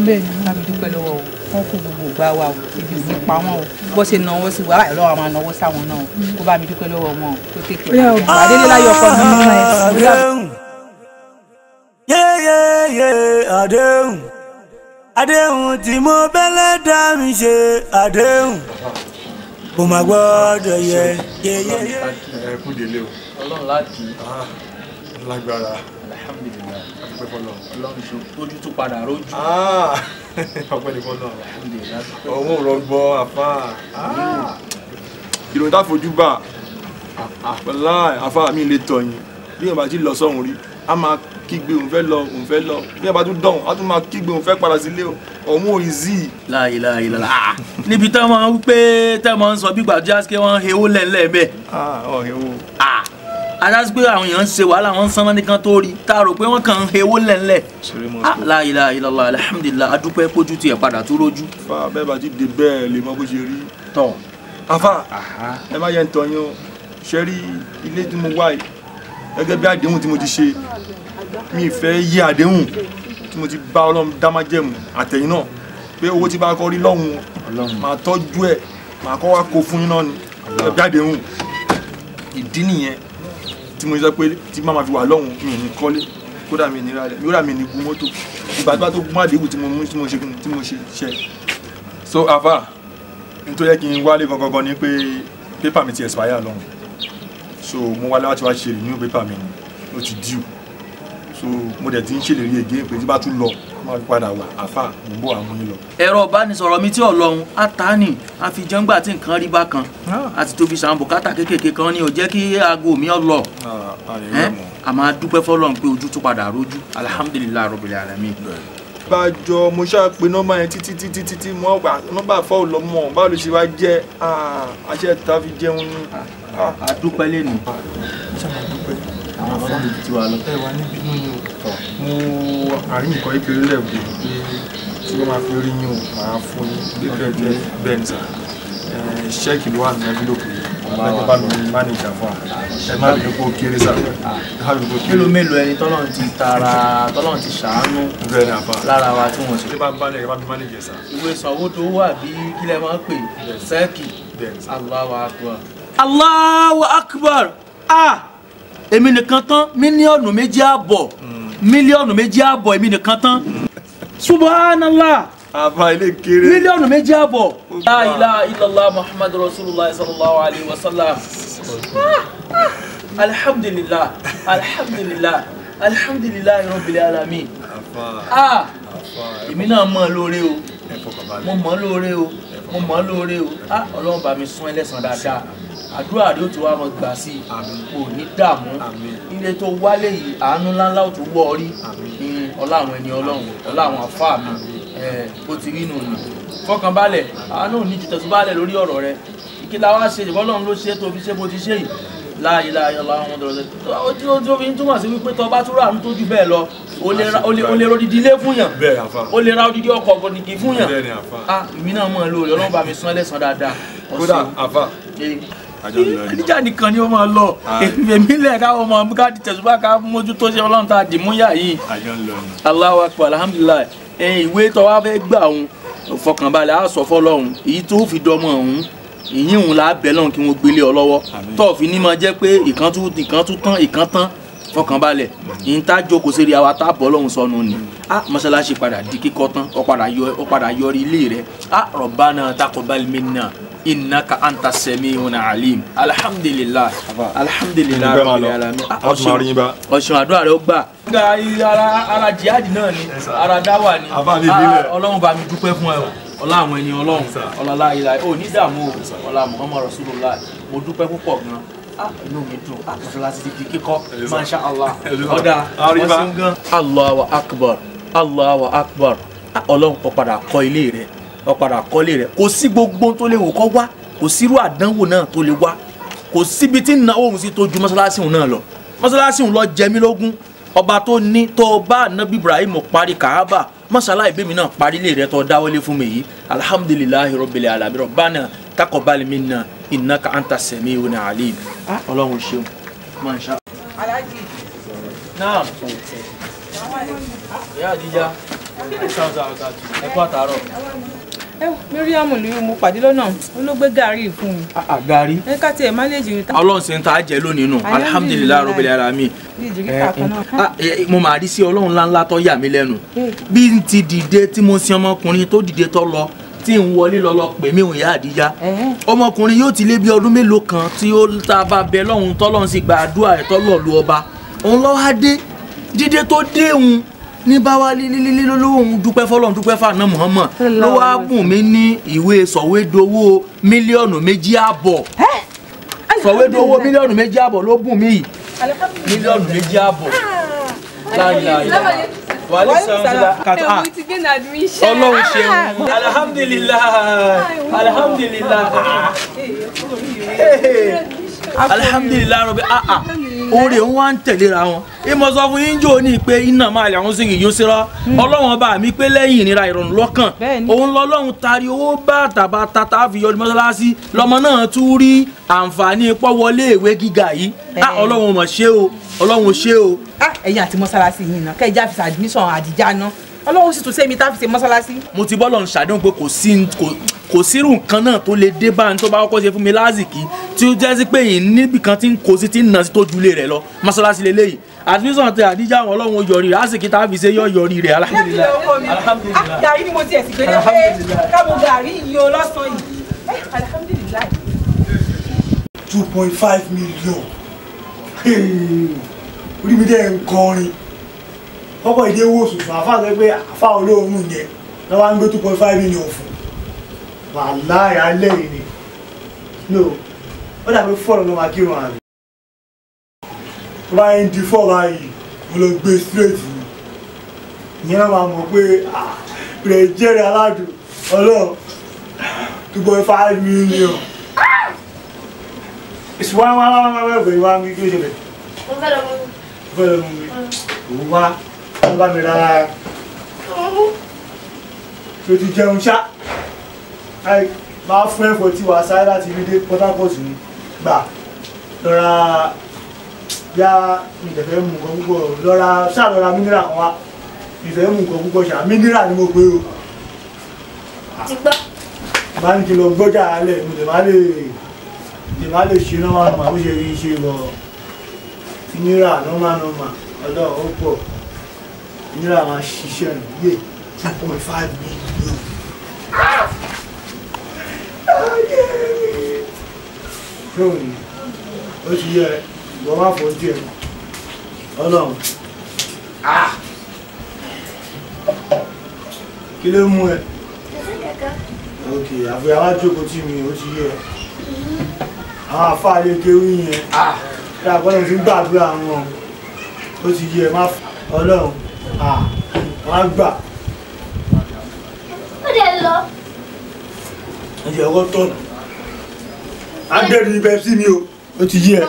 Bẹ́ẹ̀ ni bá mi dúpẹ́ lọ́wọ́ o wọn kó gbogbo ìgbà wa o ibi ò ní pa wọn o bó ṣe náwó sí wa báyìí lọ́wọ́ máa náwó sáwọn náà kó bá mi dúpẹ́ lọ́wọ́ wọn o tó tètè wà délé láyọ̀ ọkọ mi nínú ẹ̀. Àdéhùn yéyéyé àdéhùn Àdéhùn tí mo bẹ́lẹ̀ dá mi ṣe àdéhùn kò má gbọ́dọ̀ yẹ. Ẹ kú délé o. Ọlọ́run láti. Lágbára. Alhamdulilayi. Ọpẹ́ fọ́lọ́run. Ọlọ́run ṣe ojú tó padà rójú. Ọpẹ́ ní fọ́lọ́run. Ọwọ́ rọgbọ àfa. Ìròyìn tá fojú bá àpẹlá àfa mi lè tọ̀yìn bí wọn bá ti lọ sọ́run rí a máa kígbe òun fẹ́ lọ òun fẹ́ lọ bí wọn bá tún dọ̀hún a tún máa kígbe òun fẹ́ padà sílé o ọ̀hún ò easy. La ilaha illallah. Níbi tá máa ń pé tá máa ń sọ bí gbàdúrà sí wọn hewó lẹ́lẹ́ bẹ́ẹ̀. Adásí pé àwọn èèyàn ń ṣe wàhálà wọn ń sanwó nìkan tó rí tá a rò pé wọ́n kàn ń hewó lẹ́lẹ́. La ilaha illallah alhamdulillah adúpẹ́ pójú tiẹ̀ padà tó rójú. Fa bẹ́ẹ̀ bá ti dé bẹ́ẹ̀ lè mọ bó ṣe rí. Tọ́ afa ẹ má yẹn tọ́ yín o ṣe rí ilé tí mo wá yìí gẹ́gẹ́ bí àdéhùn tí mo ti ṣe mi fẹ́ yí àdéhùn tí mo ti bá Ọlọ́run dá májẹ̀mú àtẹ̀yìn náà pé owó tí bá kọ́ rí lọ́hùn máa tọ́jú ẹ̀ máa kọ́ wá kó fún yín náà ni gẹ́gẹ́ bí àdéhùn ìdí nìyẹn tí mo sọ pé tí má ma fi wà lọ́hùn mi ní kọ́lé kódà mi ní ralẹ̀ kódà mi ní gun mọ́tò ìgbà tí bá tó gún àdéhùn tí mo mú tí mo ṣe tí mo ṣe ṣe. So afa n tó yẹ kí n wálé gangan ni pé pépà mi ti expire lọ́hùn so mo wálé láti wá ṣe renew pépà mi ni ó ti due so mo dẹ̀ ti ń ṣèlérí again pé tí bá tún lọ máa fi padà wà àfà mo bọ̀ àwọn yín lọ. Ẹ̀rọ ìbánisọ̀rọ̀ mi tí ọlọ́run á ta ni a fi jẹun gbà tí nǹkan rí bákan àti tóbi sàn bùkátà kéékèèké kan ni ò jẹ́ kí aago mi ọ lọ. A máa dúpẹ́ fọlọ́run pé ojú tó padà rójú alhamdulilayi rabbil alamin. Bájọ mo ṣáà pe nọ́mbà yẹn títí títí títí mo gbà nọ́mbà fọ́ ò lọ mọ̀ báwo ló ṣe wá jẹ́ àṣẹ ta fi jẹun ni. A dúpẹ́ lẹ́nu. Ṣé máa dúpẹ́? Àwọn afọ́nù ti wà lọ. Ẹ wà níbí nínú mo àárín nǹkan kékeré lẹ́gbẹ̀ẹ́ pé tí wọ́n máa fi rí yín o máa fún yín bẹ́ẹ̀ jẹ́ bẹ́ẹ̀ ní sà. Ṣẹ́ẹ̀kì ló wà ní ẹ́ńfílòpù yìí. Ọ̀gá bá mi mánéjà fún wa. Ẹ má bínú kó kéré sà. Mélòó mélòó ẹni tọ́lọ́run ti tara tọ́lọ́run ti ṣàánú lára wa tí wọ́n ṣe. Ṣé bá bá lẹ̀ bá mi mánéjà sà? Ìwé sanwó tó wà bí kílẹ̀ máa ń pè sẹ́ẹ̀kì. Allahu Akbar. Allahu Akbar. Ah! Èmi nìkan tán 2.5 mílíọ̀nù 2.5 èmi nìkan tán. Subhanallah. Àbá ilé kéré. 2.5 mílíọ̀nù. La ilaha illallah Muhammadu Rasulullah sallallahu alayhi wa sallam. Alhamdulillah, alhamdulillah, alhamdulillah rabbil alamin. Ah! Èmi náà mọ̀ lóore o. Mo mọ̀ lóore o. Mo mọ̀ lóore o. Ah! Ọlọ́run bá mi sún ẹlẹ́san dáadáa. Àdúrà rẹ ó ti wá mọ gbà sí i kò ní dààmú ilé tó wálé yìí àánú ńláńlá ò tún wọ ọ rí ọlá àwọn ẹni Ọlọ́run ọlá àwọn àfáà mi ó ti rí nù ní fọkànbalẹ̀ àánú ò ní ju tẹ̀síbalẹ̀ lórí ọ̀rọ̀ rẹ ìkìlá wa ṣe ìbọn Ọlọ́run ló ṣe tó fi ṣe bó ti ṣe yìí láàyè láàyè ọlọ́run tó lọ sí ó fi ń túmọ̀ sí wípé tó bá tún rà tó jù bẹ́ẹ̀ lọ o lè rodidi ilé fún yàn o lè ra odidi ọkọ̀ gọ̀dìgì fún yàn ah èmi náà mọ̀ lórí Ọlọ́run bá mi san ẹlẹ́san dáadáa. Kódà àfà níjà nìkan ni ó máa lọ èmi lẹ káwọn ọmọ ká di tẹ̀sùbá ká mójútó ṣe Ọlọ́run tá a dì mú yà yìí. Allahu Akbar alhamdulilayi ìwé tó wá fẹ́ gbà òun fọkànbalẹ̀ á sọ fọlọ́hún èyí tó fi dọmọ òun ìyín òun là á bẹ̀ lọ́hùn kí wọ́n gbélé ọ lọ́wọ́ tó fi ní máa jẹ́ pé ìkan tún tán ìkan tán fọkànbalẹ̀ ìyín tá jókòó sí rí àwa tá bọ́ lọ́hùn sọnù ni á mọ́ṣáláṣí padà di kíkọ́ tán ó padà yọrí ilé rẹ̀ á Rabbana taqabbal minna innaka anta samiun alim alhamdulillah alhamdulillah rabbil alamin. Ọ̀sùn àdúrà rẹ̀ ó gbà. Ara jihadi náà ni ara dáwà ni Ọlọ́run bá mi dúpẹ́ fún ẹ o ọlá àwọn ẹni Ọlọ́run ọlọ́lá ilà ò ní dààmú o ọlá Muhammad Rasulullah mo dúpẹ́ púpọ̀ gan inú mi dùn mọ́ṣáláṣí ti di kíkọ́ masha Allah ọ̀dà ọ̀sùn gan. Allahu akbar Allahu akbar Ọlọ́run kó padà kọ́ ilé rẹ̀ ó padà kọ́lé rẹ̀ kò sí gbogbo tó lè wò kọ́ wá kò sírú àdánwò náà tó lè wá kò síbi tí ń náwó òun sí tó ju mọ́ṣáláṣí òun náà lọ mọ́ṣáláṣí òun lọ jẹ mí lógún ọba tó ní tó bá anabi Ibrahim parí Kaaba mọ́ṣálá ìbémi náà parí lè rẹ tó dáwọ́lé fún mi yìí alhamdulilayi rabbil alamin rabbana taqabbal minna innaka anta sami'un alim. Ọlọ́run ṣeun masha. Aláàjì. Naam. Ìyá àdíjà ẹ kú àtàárọ̀. Ẹ Miriam ni mo pàdé lọ́nà ó ló gbé gàrí fún mi. Gàrí. Ẹ ká tiẹ̀ má lè jìrì. Ọlọ́run ṣe ń ta jẹ lónìí nù, alhamdulilayi rabbil alamin. Mo máa rí sí Ọlọ́run ńláńlá tó yà mí lẹ́nu. Bí n ti dìde tí mo sin ọmọkùnrin tó dìde tó lọ tí ń wọlé lọ lọ pè mí òun ìyá Àdíjá. Ọmọkùnrin yóò ti lé bí ọdún mélòó kan tí ó ta bá bẹ lọ́hùn tọ́lọ́hún sì gba àdúrà ẹ̀ tọ́lọ̀ lu ọba. Òun lọ́wọ́ á dé dídé tó dé òun ní bá wá lílílí lóhùn dúpẹ́ fọlọ́hún dúpẹ́ fàánà Muhammad ló wá bùn mí ní ìwé sọ̀wédowó 2.5 mílíọ̀nù. Sọ̀wédowó 2.5 mílíọ̀nù ló bùn mí yìí. 2.5 mílíọ̀nù. Ọlọ́run ṣeun. Alhamdulillah, alhamdulillah, alhamdulillah rọ̀bì. Oore ń wá ń tẹ̀léra wọn. Ìmọ̀ sọ fún yín jò ní pé iná máa lè àwọn sìnkì yóò ṣerọ́. Ọlọ́run ọba mi pé lẹ́yìn ìnira ìrọ̀rùn lọ́kàn. Òun lọ́lọ́run taari owó bá tàbá tata fi yọrí mọ́sálásí. Lọ́mọ náà tún rí àǹfààní pọ́wọlé ìwé gíga yìí. Ọlọ́run mọ̀ ṣe o, Ọlọ́run ṣe o. Ẹ̀yin àti mọ́sálásí yìí náà kẹ́ ẹ já fi admission Àdìjá náà. Ọlọ́run sì tún sẹ́mi tá fi ṣe mọ́sálásí. Mo ti bọ́lọ̀ ń ṣàdéhùn pé kò sírù nǹkan náà tó lè dé bá ní tó bá kọ́kọ́ ṣe fún mi lásìkí tí ó jẹ́ sí pé yìí níbì kan tí ń kó sí tí ń nà sí tó ju ilé rẹ̀ lọ mọ́sálásí lélẹ́yìí admission ti Àdíjà àwọn Ọlọ́run yọrí rẹ̀ àsìkí tá a fi ṣe yọ yọrí rẹ̀ alhamdulilayi. Gàrí ni mo tiẹ̀ sì gbé dé pé káàbọ̀ gàrí yìí o lọ́sàn-án yìí alhamdulilayi. 2.5 million orí mi dẹ́ ń kọrin kọ́kọ́ ìdí owó oṣù àfa sọ pé àfa olóòórùn yẹn lọ́wọ́ ń gbé 2.5 million fún wàláì alẹ́ yìí ni no ó dàbí fọ́ọ̀lù ló máa kírun àmì tó bá ń di fọ́ọ̀ báyìí mo lọ gbé straight ni ìyẹn náà máa mọ̀ pé rẹ̀ jẹ́rìí aládùn ọlọ́run 2.5 million ìṣùwọ́n wá wá wá wá wá wá kí ló ṣe bẹ̀. Mo fẹ́ lọ mú mi. Mo fẹ́ lọ mú mi. Òun wá wọ́n bá mi rárá. Tó ti jẹun ṣá. Máa fún ẹ̀fọ́ tí wàá sáré láti rí dé Port Harcourt ni gbà lọ́ra yá ìfẹ́ mú nǹkan púpọ̀ lọ́ra ṣáà lọ́ra mineral kan wá ìfẹ́ mú nǹkan púpọ̀ ṣáà mineral ni mo pé o. Ti gbọ́. Bá ní kí n lọ gbọ́jà alẹ́ mo lè má lè ṣe normal normal bó ṣe rí ṣe lọ mineral normal normal ọlọ́run ó pọ̀ mineral máa ṣiṣẹ́ rẹ̀ yé 2.5 million. Fóònù ó ti yẹ ìwọ má fọ́ díẹ̀ ọlọ́run kí ló mú ẹ? Ok àfihàn wá jókòó tí mi ó ti yẹ àwọn àfáàlẹ́ kéwì yẹn kí àgbọ̀dọ̀ ti ń gbàdúrà wọn ó ti yẹ má ọlọ́run wọ́n á gbà. Ó dẹ̀ lọ. Ẹ̀jẹ̀ ọkọ̀ tọ̀nù àgbẹ̀rù ibẹ̀ sí mi o ó ti yí ẹ.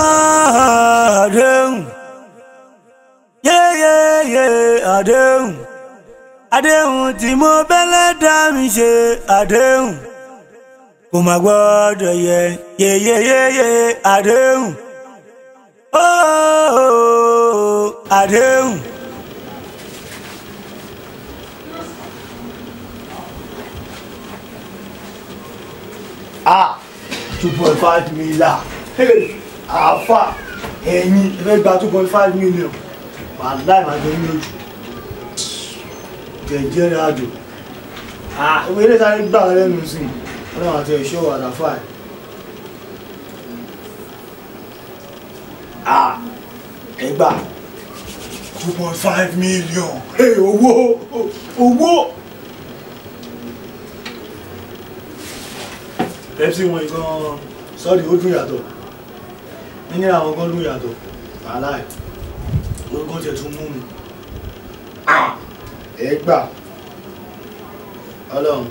Àdéhùn yéyéyé àdéhùn àdéhùn tí mo bẹ́lẹ̀ dá mi ṣe àdéhùn kò má gbọ́dọ̀ yẹ yéyéyé àdéhùn. Oh, àdéhùn. Ah, 2.5 million. Hey, àáfà, ẹ̀yin ẹ fẹ́ gba 2.5 million. Wàláì máa jẹ ní ojú. Jẹ̀jẹ̀rẹ̀ àjò. Ah, ìwé ilé sáré gbà lẹ́nu sí. Ọlọ́run àti ẹ̀ṣọ́ àlàáfà ẹ̀. Ah, ẹ gbà 2.5 million. Hey, owó owó. Pepsi wọn gan sọ́ọ̀dì ó dùn yàtọ̀. Nínú àwọn gan dùn yàtọ̀. Wàláì, orúkọ tiẹ̀ tún mú mi. Ah, ẹ gbà. Ọlọ́run.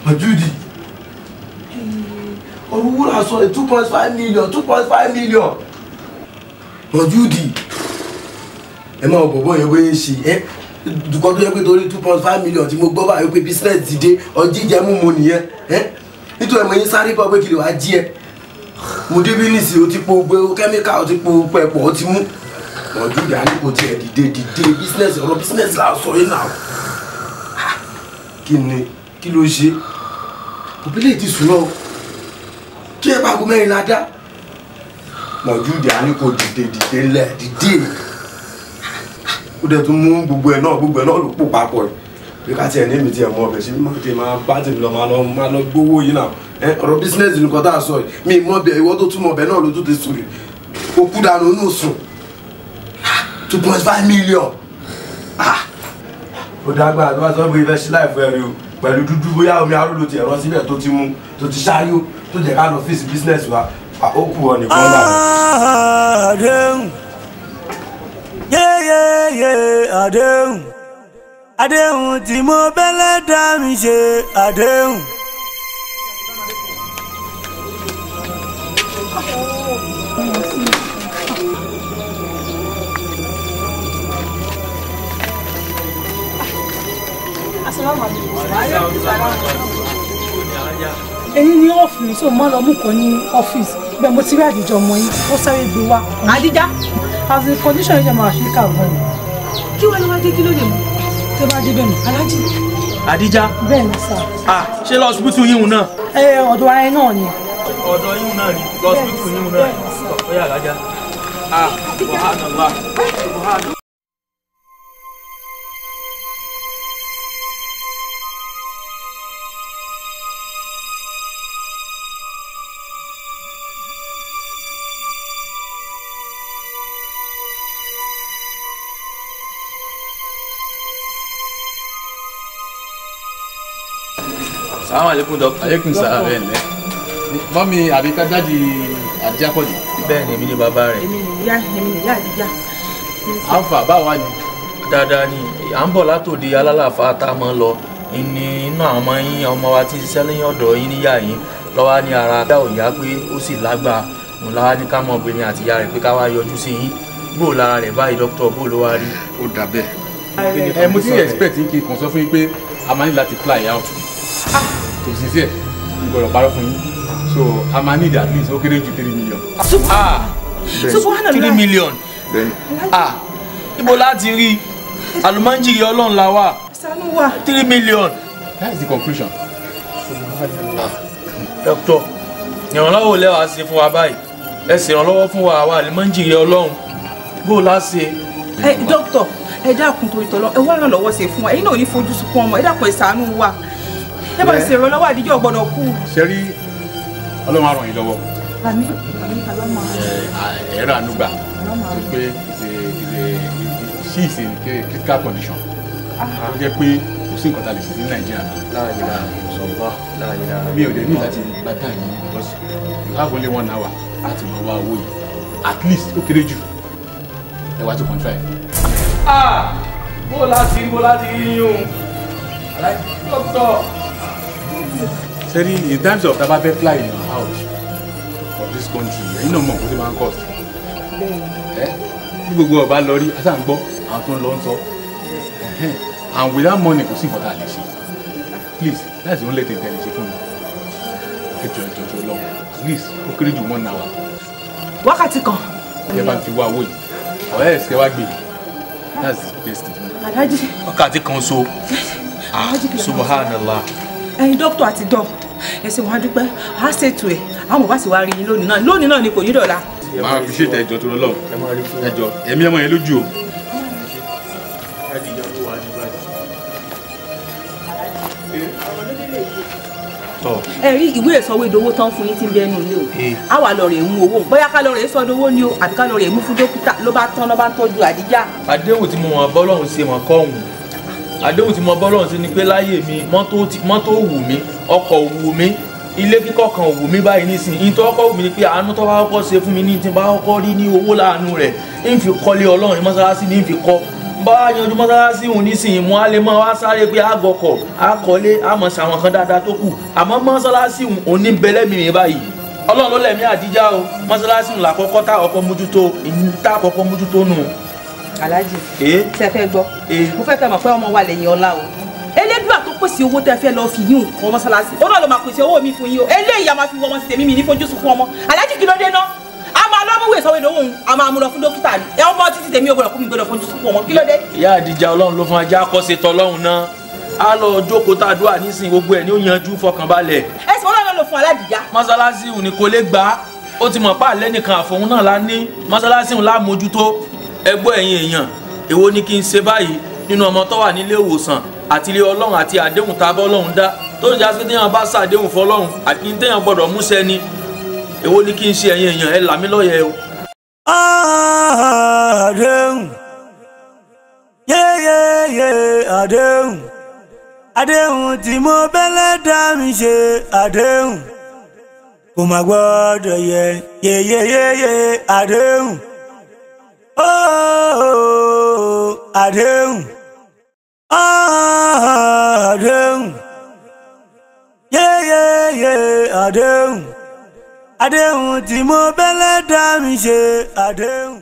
Majudi, owó la sọ 2.5 million 2.5 million. Majudi, ẹ máa bọ̀bọ̀ yẹn bóyá ń ṣe ẹ́ dùkọ́ tó yẹ pé torí 2.5 million tí mo gbọ́ báyìí pé business ti dé ọjíjẹ múmu nìyẹn ẹ́ nítorí ẹ̀mọ yín sáré bọ́ pé kí lè wá jí ẹ. Mo débi nísìnyí o ti po gbé kẹ́míkà o ti po pẹ̀pọ̀ o ti mú. Mọ̀júdì á ní kò tiẹ̀ dìde dìde business ọ̀rọ̀ business là ń sọ yìí náà. Kí ni kí ló ṣe? Òbí lè ti sùn lọ. Tí ẹ bá aago mẹ́rin la dá. Mọ̀júdì á ní kò dìde dìde ńlẹ̀ dìde. Ó dẹ̀ tún mú gbogbo ẹ̀ náà ló pò papọ̀ yìí. Bí ká tiẹ̀ ní èmi tiẹ̀ mọ ọbẹ̀ ṣe bí máa máa bá tèmi lọ máa lọ gbówó yìí náà. Ọ̀rọ̀ business nìkan tá a sọ yìí. Mi mọ ọbẹ̀ ìwọ tó tún mọ ọbẹ̀ náà ló tún ti sùn yìí. Ó kú dànù inú sùn. 2.5 million. Ó dágbà tó bá sọ pé ìfẹ́ sí láìfẹ́ rí o pẹ̀lú dúdú bóyá omi arúgbó ti ẹ̀rọ síbẹ̀ tó ti mú tó ti ṣáyó tó jẹ́ ká lọ fèsì business wa ó kù ọ nìkan náà. Àdéhùn yéyéyé àdéhùn àdéhùn tí mo bẹ́lẹ̀ dá mi ṣe àdéhùn. Èyí ni ọ́ọ̀fù mi so mo lọ mú kan ní ọ́fíìsì bẹ́ẹ̀ mo ti rí àdìjọ ọmọ yín ó sáré gbé wá. Àdìjá. As in condition yìí jẹ́ máa ṣe kà gan ni. Kí wàá ló wá dé kí ló lè mú. Tó bá dé bẹ́ẹ̀ ni alájì. Àdìjá. Bẹ́ẹ̀ ni sà. Ah, ṣé lọ́sibítù yíhun náà. Ẹ ọ̀dọ̀ ara ẹ náà ni. Ọ̀dọ̀ yíhun náà ni lọ́sibítù yíhun náà ni. Ó yá àlájá. Ah, subhanallah. Subhanallah. Salaam alaikum doctor. Alaikum salaam ẹ ǹlẹ́. Mọ́mí àbí ká dáàdi Àdìjá kọ́ ni. Bẹ́ẹ̀ ni èmi ni bàbá rẹ̀. Èmi nìyá Àdìjá. Alfa báwa ni. Dáadáa ni à ń bọ̀ látòde alálàáfà tá a máa ń lọ ní inú àwọn ọmọ yín ọmọ wa tí ń ṣiṣẹ́ lẹ́yìn ọ̀dọ̀ yín níyà yín lọ́wọ́ ní ara dá òyà pé ó sì lágbà òun láwa ní ká mọ̀ pé ní àtìyá rẹ̀ pé ká wá yọjú sí yín bó lára rẹ̀ báyìí dókítà bó ló wá rí. Ó dà bẹ́ẹ̀. Ẹ mo ti expect kí n kàn sọ fún yín pé a máa ní láti fly out. To sincere, n gbọ́dọ̀ parọ́ fún yín so a máa need at least ó kéré ju 3 million. Ah, 3 million. Ah, ibo láti rí àlùmọ́njìrì Ọlọ́run la wà. 3 million. That is the conclusion. Doctor, ìrànlọ́wọ́ lẹ́wàá ṣe fún wa báyìí ẹ ṣe ìrànlọ́wọ́ fún wa àwa àlùmọ́njìrì Ọlọ́run bó la ṣe. Ẹ dókítà ẹ dákun torí tọlọ ẹ wá ìrànlọ́wọ́ ṣe fún wa ẹ̀yin náà ò ní fojú sunkún ọmọ ẹ dákun ẹ ṣàánú wa. Ẹ bá ṣe ìrànlọ́wọ́ Àdìjá ò gbọ́dọ̀ kú. Ṣé rí Ọlọ́run á ràn yín lọ́wọ́. Àmín àmín Ọlọ́run. Ẹ̀rọ ànúgbà tó pé she is in critical condition. Ó jẹ́ pé kò sí nǹkan tá a lè ṣe sí Nàìjíríà. Mi ò dẹ̀ ní láti gba time because you have only 1 hour láti lọ wá owó yìí. At least ó kéré jù ẹ wá 2.5. Ah! Bó láti rí yín o. Doctor. Sẹ́rí, in terms of taba fẹ́ fly in out of this country, ẹ̀yin náà mọ̀ kó tó máa ń cost. Bí gbogbo ọba lọ rí, aṣá ń gbọ́, àwọn tó ń lọ ń sọ. And without money, kò sí nǹkan tá a lè ṣe. Please, that's the only thing tẹ́ lè ṣe fún mi. Ẹ jọ̀ọ́ ẹ jọ̀ọ́ lọ, at least ó kéré jù 1 hour. Wákàtí kan. Ẹ bá ń fi wá owó yìí, ọ̀rẹ́ ẹ̀ ṣe wá gbé. That's the best thing. Alhaji. Wákàtí kan so. Ah, subhanallah. Ẹ̀yin dókítà àti dọ ẹ ṣé wọn á dúpẹ́ á ṣètò ẹ àwọn bàbá sì wá rí yín lónìí náà lónìí náà ni kò ní dọ̀la. Máa fi ṣètò ẹjọ́ tó lọ ẹjọ́ ẹ̀mí ọmọ yẹn lójú o. Ẹ rí ìwé ìsọwédowó tán fún yín tí ń bẹ ẹnu ilé o á wà lọ rè mú owó bóyá ká lọ rè sọdowó ni o àbí ká lọ rè mú fún dókítà ló bá tán ló bá ń tọ́jú Àdìjá. Àdéhùn tí mo wọ̀n bọ́lọ́hún ṣe wọ̀n kọ́ òun àdéhùn tí mo bọ́lọ́hún sí ni pé láyé mi mọ́tò wù mí ọkọ̀ wù mí ilé kíkọ́ kan wù mí báyìí nísìnyí ní tó kọ́ wù mí ni pé àánú tó bá kọ́kọ́ ṣe fún mi ní tí bá kọ́kọ́ rí ní owó láàánú rẹ̀ ń fi kọ́lé Ọlọ́run ní mọ́sálásí ní fi kọ́ bá yanjú mọ́sálásí òun nísìnyí mo á lè mọ́ wá sáré pé àgọ́kọ̀ àkọ́lé àmọ́ sàwọn kan dáadáa tó kù àmọ́ mọ́sálásí òun ní bẹlẹ́mì mi báyìí Ọlọ́run ló lẹ̀mí Àdìjá o mọ́sálásí òun làkọ́kọ́ tá ọkọ̀ mójútó tá àkọ́kọ́ mójútó nù. Alhaji ṣe fẹ́ gbọ́ mo fẹ́ kẹ́ mọ̀ pé ọmọ wa lẹ́yìn ọlá o Elédùà tó pèsè owó tẹ́ fẹ́ lọ fi yín nǹkan mọ́sálásí ó náà ló máa pèsè owó mi fún yín o eléyìí a máa fi wọ ọmọ sí tèmi mi ní fojú sunkún ọmọ Alhaji Kí ló dé ná? A máa lọ́ múwèé sọ́wọ́ ìdánwò òun, a máa mú lọ fún dókítà ni. Ẹ ọmọ títí tèmi ò gbọ́dọ̀ kú, mi gbọ́dọ̀ fojú sunkún ọmọ. Kí ló dé? Ìyá àdìjà, Ọlọ́run ló fún ajá kọ́sẹ̀ tọlọ́run náà. Á lọ jókòó tá a dúà nísìnyí, gbogbo ẹ̀ ní ó yanjú, fọkànbalẹ̀. Ẹ sì Ọlọ́run ló fún aládìjà. Mọ́sálásí òun ni kò lè gbà á. Ó ti mọ̀ pa àlẹ́ nìkan àfọ̀hún náà la ní mọ́sálásí òun lámójútó. Ẹgbọ́ ẹ̀yin èèyàn, èwo ni kí n ṣe báyìí nínú ọmọ tó wà nílé ìwòsàn àti ilé Ọlọ́run àti àdéhùn tá a bọ́ Ọlọ́run dá, tó ń jásí téèyàn bá ṣàdéhùn fọlọ́run àti téèyàn gbọ́dọ̀ múṣẹ ni? Èwo ni kí n ṣe, ẹ̀yin èèyàn? Ẹ là mí lọ́yẹ̀ o. Àdéhùn, yéyéyé, àdéhùn, àdéhùn tí mo bẹ́lẹ̀ dá mi ṣe, àdéhùn kò má gbọ́dọ̀ yẹ, yéyéyé, àdéhùn, ooo, àdéhùn, àdéhùn, yéyéyé, àdéhùn, àdéhùn tí mo bẹ́lẹ̀ dá mi ṣe, àdéhùn.